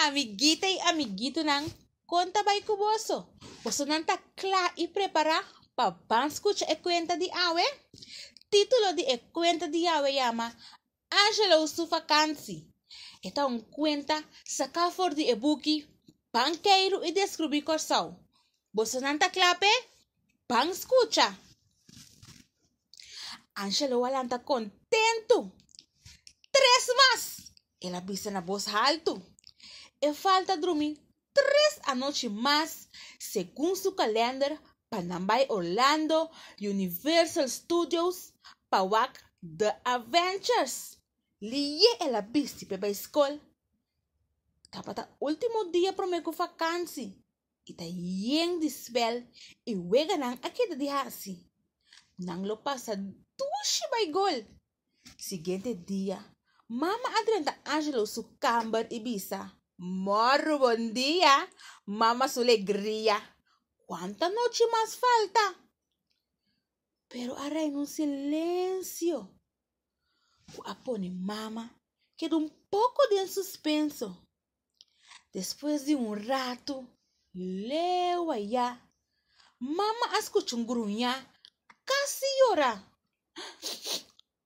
Amiguita i amiguitonan, kon ta bai ku boso? Bosonan ta kla i prepará pa ban skucha e kuenta di awe? Título di e kuenta di awe yama Angelo su fakansi. E ta un kuenta saká for di e buki Ban Keiru i Deskrubí Kòrsou. Bosonan ta kla p'e? Ban skucha! Angelo a lanta kontentu. Tres mas! El a bisa na bos haltu. E falta drumi tres anochi mas segun su kalènder pa nan bai Orlando Universal Studios pa wak The Avengers. Liye el a bisti p'e bai skol. Tabata último dia promé ku fakansi. i ta yen di spel i weganan a keda di hasi. Nan lo pasa dushi bai gol. Siguiente dia, mama a drenta Angelo su kamber i bisa, Mòru bon dia, mama su legria. Kuanta nochi mas falta? Pero a reina un silensio ku a pone mama keda un poko den suspenso. Despues di un ratu, leu ayá, mama a skucha un gruñá kasi yora.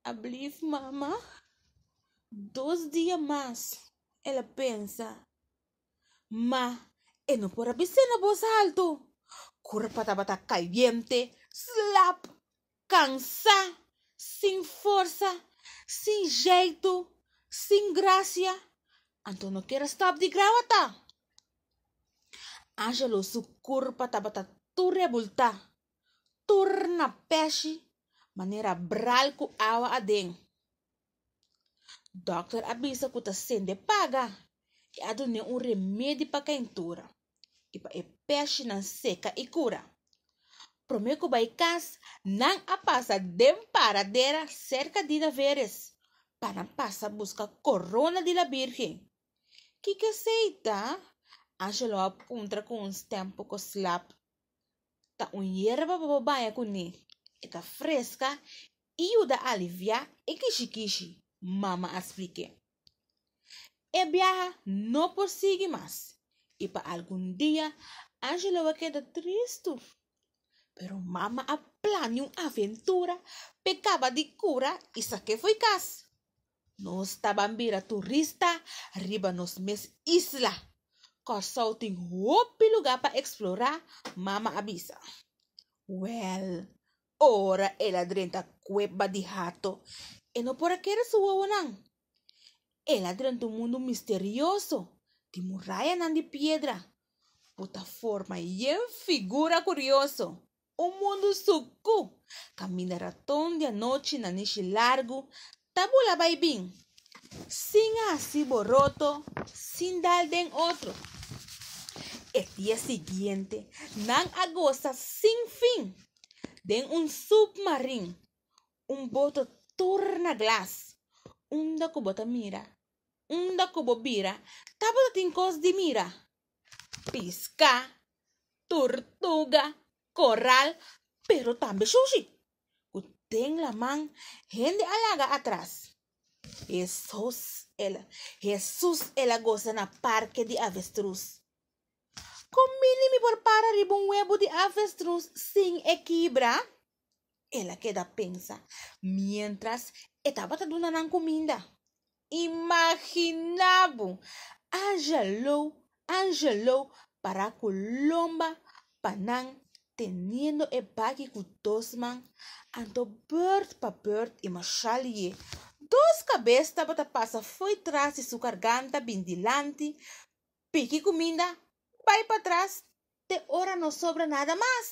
Ablief, mama, dos dia mas, el a pensa. Ma e no por a bis'é na bos altu. Kurpa tabata kayente, slap, kansá, sin forsa, sin jeitu, sin grasia, anto no kier a stòp di grawata. Angelo su kurpa tabata tur rebultá, tur na pèshi, manera bral ku awa aden. Dòkter a bisa ku ta sende paga i a dun'é un remedi pa kaintura i pa e pèshinan seka i kura. Promé ku bai kas, nan a pasa den paradera serka di Daveres pa nan pasa buska korona di la Bírgen. Kiko esei ta? Angelo a puntra ku un stèm poko slap. Ta un yerba pa bo baña kuné. E ta freska i yuda aliviá e kishikishi, mama a splik'é. E biaha no por sigui mas i pa algun dia Angelo a keda tristu. Pero mama a plania un aventura p'e kaba di kura i sak'é fo'i kas. Nos ta ban bira turista riba nos mes isla. Kòrsou tin hopi lugá pa eksplorá, mama a bisa. Wèl, Ora el a drenta kueba di Hato, e no por a kere su wowonan. El a drenta un mundu misterioso di murayanan di piedra ku ta forma yen figura kurioso, un mundu sukú kaminda raton di anochi na nishi largu ta bula bai bin, sin hasi boroto, sin dal den otro. E dia siguiente nan a gosa sin fin den un submarin, un boto tur na glas, unda ku bo ta mira, unda ku bo bira tabata tin kos di mira, piská, turtuga, koral, pero tambe shushi. Ku den laman hende a laga atras. Hesus el Hesus el a gosa na parke di avestrus. Kon bini mi por para riba un webu di avestrus sin e kibra? El a keda pensa miéntras e tabata duna nan kuminda. Imaginá bo! Angelou, Angelou pará ku lomba pa nan teniendo e baki ku dos man, anto bùrt pa bùrt i mashá lié. Dos kabes tabata pasa fo'i tras di su karganta bin dilanti, piki kuminda, bai patras te ora no sobra nada mas.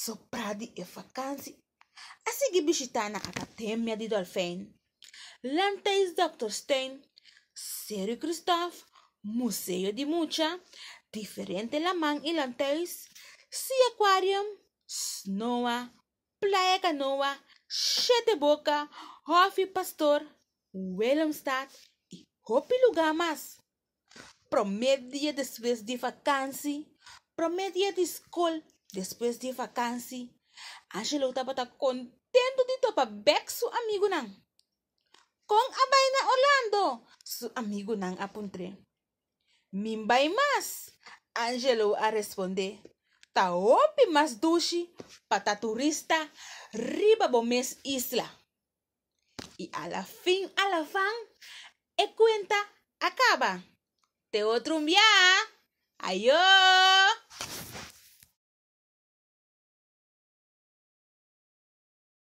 Soprá di e fakansi a sigui bishitá na Akademia di Dòlfein, Landhuis Dokterstuin, Seru Kristof, Museo di Mucha, diferente laman i landhuis, Sea Aquarium, Snoa, Playa Kanoa, Shete Boka, Hòfi Pastor, Willemstad i hopi lugá mas. Promé dia despues di fakansi, promé dia di skol despues di fakansi, Angelo tabata kontentu di topa bèk su amigunan. Kon a bai na Orlando? su amigunan a puntr'é. Mi'n bai mas, Angelo a respondé. Ta hopi mas dushi pa ta turista riba bo mes isla. I alafin alafan e kuenta a kaba. Te otro un biaha! Ayo!